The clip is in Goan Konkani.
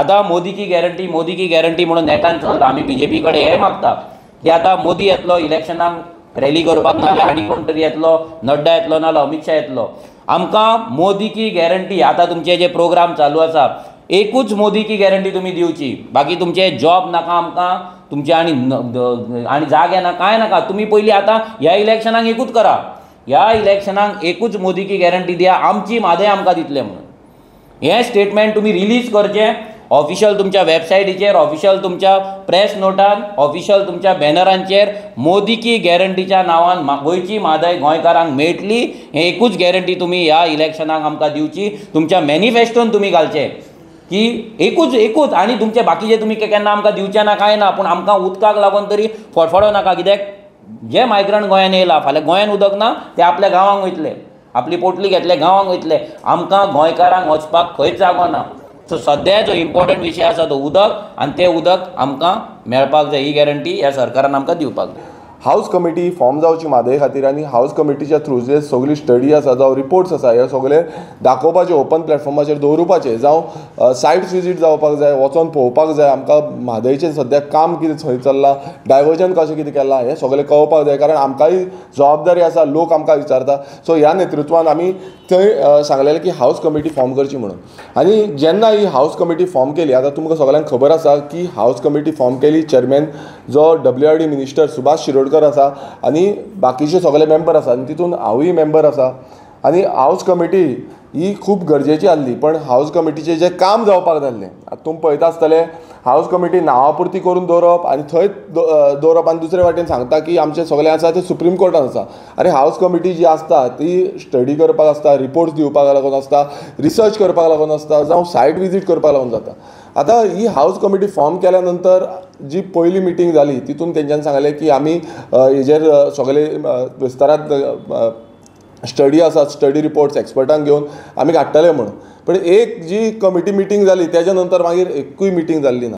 आतां मोदी की गॅरंटी, मोदी की गॅरंटी म्हणून नेटान चलता. आमी बीजेपी कडेन हें मागता की आतां मोदी येतलो इलेक्शनाक रॅली करपाक, नाजाल्यार आनी कोण तरी येतलो, नड्डा येतलो नाजाल्यार अमीत शाह येतलो. आमकां मोदी की गॅरंटी, आतां तुमचे जे प्रोग्राम चालू आसा एकूच मोदी की गॅरंटी तुमी दिवची, बाकी तुमचे जॉब नाका आमकां, तुमचे आनी आनी जागे ना, कांय नाका. तुमी पयलीं आतां ह्या इलेक्शनाक एकूच करा, ह्या इलेक्शनाक एकूच मोदी की गॅरंटी दिया, आमची म्हादय आमकां दितले म्हणून. हें स्टेटमेंट तुमी रिलीज करचें ऑफिशियल तुमच्या वेबसायटीचेर, ऑफिशियल तुमच्या प्रेस नोटान, ऑफिशियल तुमच्या बॅनरांचेर, मोदी की गॅरंटीच्या नांवान गोंयची म्हादय गोंयकारांक मेळटली हें एकूच गॅरंटी तुमी ह्या इलेक्शनाक आमकां दिवची. तुमच्या मॅनिफेस्टोन तुमी घालचें की एकूच एकूच, आनी तुमचे बाकीचे तुमी केन्ना आमकां दिवचे ना कांय ना, पूण आमकां उदकाक लागून तरी फटफडो नाका. कित्याक जे मायग्रंट गोंयान येयला, फाल्यां गोंयान उदक ना ते आपल्या गांवांक वयतले, आपली पोटली घेतले गांवांक वयतले, आमकां गोंयकारांक वचपाक खंयच जागो ना. सो सद्या जो इम्पॉर्टंट विशय आसा तो उदक, आनी तें उदक आमकां मेळपाक जाय, ही गॅरंटी ह्या सरकारान आमकां दिवपाक जाय. हावज कमिटी फॉर्म जावची म्हादय खातीर आनी हावज कमिटीच्या थ्रू जे सगळी स्टडी आसा जावं रिपोर्ट्स आसा हे सगळे दाखोवपाचे, ओपन प्लॅटफॉर्माचेर दवरुपाचे, जावं सायट विजीट जावपाक जाय, वचोन पळोवपाक जाय आमकां म्हादयचें सद्याक काम कितें खंय चल्लां, डायवर्जन कशें कितें केलां हें सगळें कळपाक जाय, कारण आमकांय जबाबदारी आसा, लोक आमकां विचारता. सो ह्या नेतृत्वान आमी थंय सांगलेलें की हावज कमिटी फॉर्म करची म्हणून. आनी जेन्ना ही हावज कमिटी फॉर्म केली, आतां तुमकां सगळ्यांक खबर आसा की हावज कमिटी फॉर्म केली, चेअरमॅन जो WRD minister Subhash Shirodkar आसा आनी बाकीचे सगळे मेंबर आसा आनी तितून हांवूय मेंबर आसा. आनी हावज कमिटी ही खूब गरजेची आसली, पण हावज कमिटीचें जें काम जावपाक जाल्लें, आतां तुमी पळयता आसतले, हावज कमिटी नांवा पुरती करून दवरप आनी थंय दवरप आनी दुसरे वाटेन सांगता की आमचें सगळें आसा तें सुप्रीम कोर्टान आसा. आरे, हावज कमिटी जी आसता ती स्टडी करपाक आसता, रिपोर्ट्स दिवपाक लागून आसता, रिसर्च करपाक लागून आसता, जावं सायट विजीट करपाक लागून जाता. आतां ही हावज कमिटी फॉर्म केल्या नंतर जी पयली मिटींग जाली तितून तेंच्यांनी सांगलें की आमी हेजेर सगळे विस्तारात स्टडी आसा, स्टडी रिपोर्ट्स एक्सपर्टांक घेवन आमी काडटले म्हणून. पण एक जी कमिटी मिटींग जाली तेज्या नंतर मागीर एकूय मिटींग जाल्ली ना.